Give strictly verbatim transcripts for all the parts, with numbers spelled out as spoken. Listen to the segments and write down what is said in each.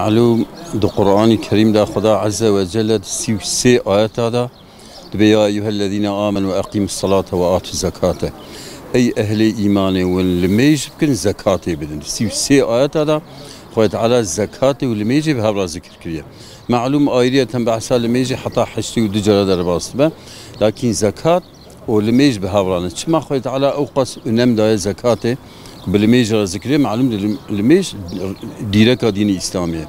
Malûm, di Qur'anî Kerîm de Xuda Azze ve Celle di sî û sê ayeta de dibe, "Ya eyyuhellezîne amenu eqîmus salate ve atuz zekate." Ey ehlê îmanê, win limêj bikin, zekatê bidin. Di sî û sê ayeta de Xwedê Teala zekatê û limêjê bi hev re zikir kiriye. Malûm, ayriyeten behsa limêjê heta heştê û du cara derbas dibe. Lakîn zekat û limêj bi hev re ne. Çima Xwedê Teala ew qas önem daye zekatê ku bi limêj re zikirê? Malûm, di lim-, limêj dîreka dînê Îslamê ye.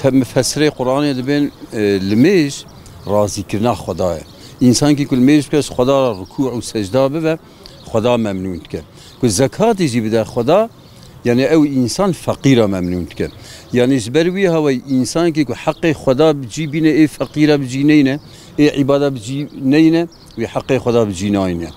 Te mifesirê Qur'anê dibên, e, limêj razîkirina Xweda ye. Însankî ku limêj bike, ji Xweda re rukû û secda bibe, Xweda memnûn dike. Ku zekatê jî bide Xweda, yani ew însan feqîra memnûn dike. Yani ji ber wî hawayî însankî ku heqê Xweda bi cî bîne, ê feqîra bi cî neyne, ê îbada bi cî neyne, wî heqê Xweda bi cî nayne.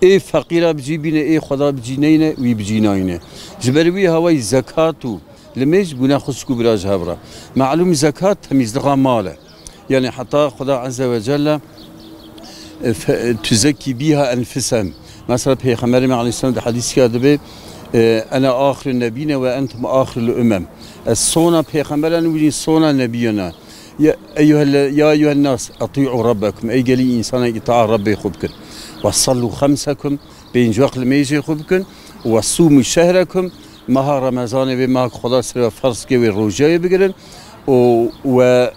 Ê feqîra bi cî bîne, ê Xweda bi cî neyne, wî bi cî nayne. Ji ber wî hawayî zekat û limêj bûne xwişk û bira ji hev re. Malûm, zekat temîzlixa mal e. Yani heta Xuda Azze ve Celle, e, fe-, tuzekî bîha enfisehem. Mesela Peyxemberê me aleyhisselam di hedîsîka dibe, e, "Ene axiru nebîne ve entum axirul umem." Ez sona peyxemberan û wî sona nebiyana. Ya eyyuhelle-, ya eyyuhen nas, eti'u rabbekum. Ey gelî însanan, îtaa Rabbê xwe bikin. Ve sallu xemsekum, pênc wext limêjê xwe bikin. Ve sumu şehrekum, meha Remezanê, vê meha ku Xuda ser ve ferz kiriye, wê rojayê bigirin. Û ve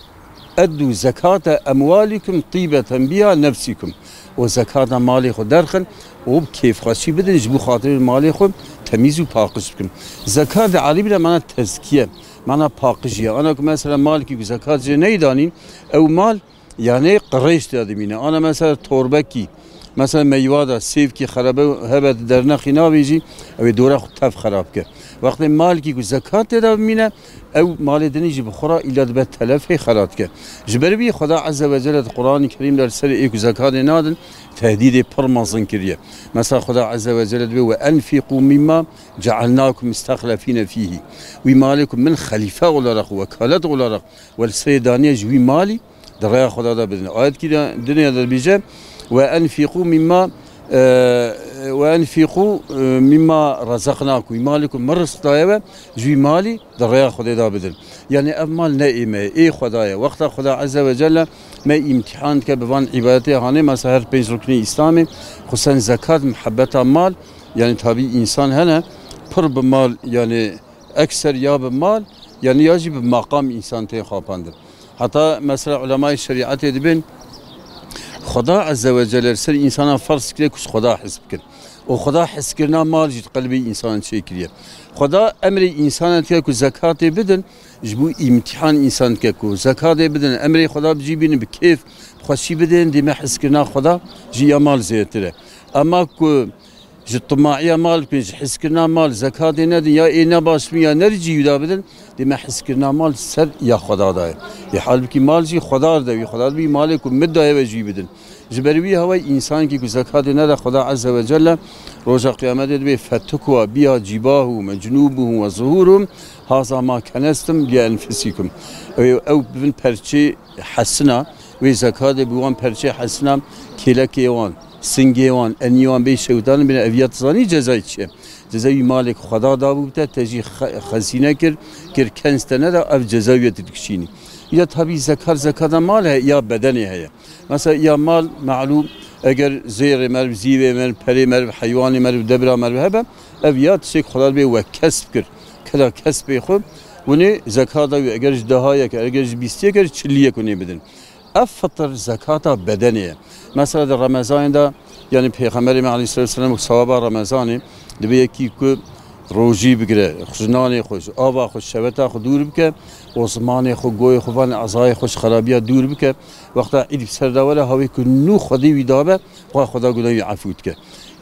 eddu zekate emwalikum tîbeten biha nefsikum. Û zekata malê xwe derxin û bi kêfxweşî bidin, ji bo xatirê malê xwe temîz û paqij bikin. Zekat di Erîbî de mana tezkiye, mana paqijî ye. Ana ku mesela malkî ku zekat jê neydanîn, ew mal, yani, qirêj tê de dimîne. Ana mesela torbekî, mesela meywa de, sêvkî xerebe hebe di dernexî navêjî, ew ê dora xwe tev xerab ke. Wextê malkî ku zekat tê de bimîne, ew malê dinî jî bi xwe re îla dibe telef, hê xera dike. Ji ber wî Xweda Azze ve Celle di Qur'anî Kerîm de li ser ê ku zekatê nadin, tehdîdê pir mezin kiriye. Mesela Xweda Azze ve Celle dibe, "Ve enfîqû mîmma cealnâkum mustexlefîne fîhî." Wî malê ku min xelîfe olarak, wekalet olarak we li serê daniye, ji wî malî di rêya Xweda de bidin. Ayetkî de dinê de dibêje, "Ve enfîqû mîmma, e, ve enfîqû, e, mîmma rezaqnâkum." Wî malê ku min rizq daye we, ji wî malî di rêya Xwedê de bidin. Yani ev mal ne ê me ye, ê Xweda ye. Wexta Xweda Azze ve Celle me îmtîhan dike bi van îbadetê hanê, mesela her pênc ruknê Îslamê, xusen zekat, muhebbeta mal, yani tabî însan hene, pir bi mal, yani ekser ya bi mal, yani ya jî bi maqam însan tê xapandin. Heta mesela ulemayê şerîetê dibên, Xweda Azze ve Celle li ser însanan ferz kiriye ku ji Xweda hez bikin. Û Xweda hezkirina mal jî di qelbê însanan çêkiriye. Xweda emrê însanan dike ku zekatê bidin, ji bo îmtîhan însan dike ku zekatê bidin, emrê Xweda bi cî bînin, bi kêf, bi xweşî bidin, dê me hezkirina Xweda ji ya mal zêdetir e. Ema ku ji timaiya mal bikin, ji hizkirina mal, zekatê nedin, ya ê ne baş bin, ya ne li cî wî de bidin, dê me hizkirina mal ser ya Xweda de ye. Ê halbikî mal jî Xweda de, wî Xweda dibî malê ku min daye we jî bidin. Ji ber wî hawayî însankî ku zekatê nede Xweda Azze ve Celle, roja Qiyametê dibê, "Fetukwa biha cîbahu ve cunûbuhu ve zuhûruhum, haza ma kenestum li enfusîkum." Ew, ew bibin perçê hesina, wê zekatê bi wan perçê hesina kêlekê wan, singê wan, eniyê wan bê şewitandin, bêne ev ya dizanî cezayê çi ye? Cezayê wî malê ku Xweda dabû te, te jî xe-, xezîne kir, kir kenz te neda, ev cezayê wî ye tu dikişînî. Ya tabî zekat, zekata mal heye, ya bedenê heye. Mesela ya mal, malûm, eger zêrê me, zîvê me, perê me, heywanê me, debira me hebe, ev ya tiştek Xweda bê we kesb kir, keda kesbê xwe, winê zekata wî eger ji dehayek, eger ji bîstiyek, eger çiliyek winê bidin. Ev fitir zekata bedenê ye. Mesela di Remezanê de, yani Pêxemberê me aleyhissalatu vesselam sewaba Remezanê, dibe yekî ku rojî bigire, ji nanê xwe, ji ava xwe, ji şeveta xwe dûr bike û zimanê xwe, goyê xwe, van ezayê xwe ji xerabiya dûr bike. Wexta îd bi ser de were, hawê ku nû Xwedê wî dabe, xwe Xweda gunahê wî efû dike.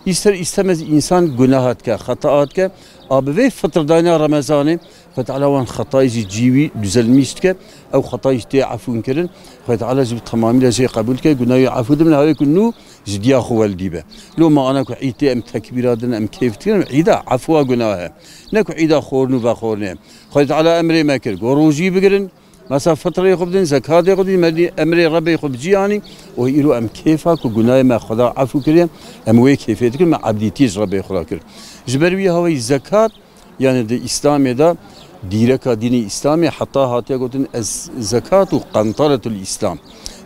Îster îstemez însan gunaha dike, xetaa dike. A bi vê fitirdayna Remezanê, Xwedê Teala wan xetayê jî cî wî duzelmîş dike. Ew xetayê jî tê efûn kirin. Xwedê Teala jî bi temamî re jê qebûl dike. Gunahê wî efû dibin, hawê ku nû ji diya xwe weldî be. Loma ana ku îd tê em tekbîra din, em kêf dikin, îda efwa gunah e. Ne ku îda xwarin û vexwarinê. Xwedê Teala emrê me kir, got rojî bigirin, mesela fitrê xwe bidin, zekatê xwe bidin, me dî emrê Rebê xwe bi cî anî û îro em kêfa ku gunahê me Xweda efû kiriye, em wê kêfê dikin, me ebdîtî ji Rebê xwe re kir. Ji ber wî hawayî zekat, yani di Îslamê de Dîreka dînê Îslamê heta hatiye gotin ez zekat û qentaretul Îslam.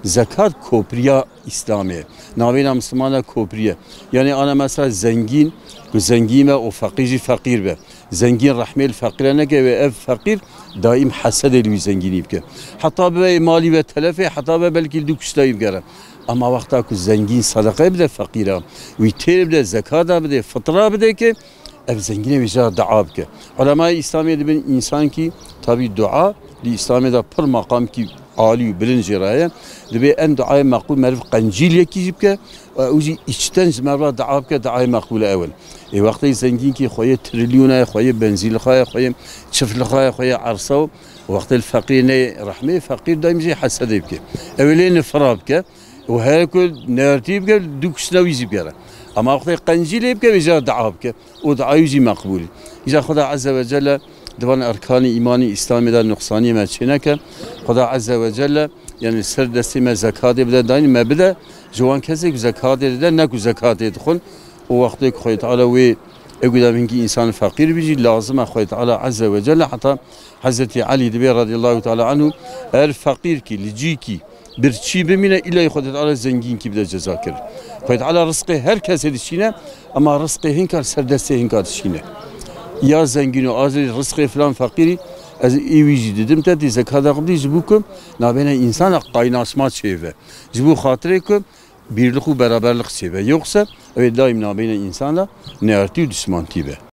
Zekat kopriya Îslamê ye. Navêna Mislimana kopriye. Yani ana mesela zengîn, ku zengîn be û feqîr jî feqîr be. Zengîn rehmê li feqîre neke ve ev feqîr daîm hesedê li wî zengînî bike. Heta bibe malî ve telefê, heta be belkî li du kuştayî bigere. Ama wexta ku zengîn sadaqe bide feqîra, wî têr bide, zekata bide, fitra bide ki ev zengînê wî jara dua bike. Ulemayê Îslamê dibin însankî tabî dua li Îslamê de pir maqamkî alî û bilind jê re ye. Dibê en duayê meqbûl meriv qencîl yekî jî bike û ew jî îçten ji meriva dua bike, duayê meqbûl ew in. Ê wextê zengînkî xweyê trilyona ye, xweyê benzînlixa ye, xweyê çiflixa ye, xweyê ersa û wextê li feqîrê neyê rehmê, feqîr daîm jê hesedê bike. Ew ê lê nifira bike û her ku neyartî bike, du kuştina wî jî bigere. Ama wextê qencî lê bike, vêca dua bike û duayî jî meqbûl. Îca Xweda Azze ve Celle di van erkanî îmanî Îslamê de nuqsaniyê me çêneke. Xweda Azze ve Celle, yani ser destê me zekatê bide, dayîn me bide ji wan kesê ku zekatê dide, ne ku zekatê dixwin. Û wextê ku Xwedê Teala wê ê guda min kî însan feqîr bî jî, lazim e Xwedê Teala Azze ve Celle heta Hezretî Elî dibê radiyallahu teala anhu, her feqîr kî li cî kî bir çî bimîne, îlayî Xwedê Teala zengîn kî bide ceza kir. Xwedê Teala rizqê her kesê dişîne, ama rizqê hinka li ser destê hinka dişîne. Ya zengîn û azirî rizqê filan feqîrî, ez ê wî jî didim te, dî zekata xwe bidî, ji bo ku nabêne însana qaynaşma çêve. Ji bo xatirê ku bîrlik û beraberlik çêbe. Yoksa ew ê daîm nabêne însan de neyartî û dişmantî be.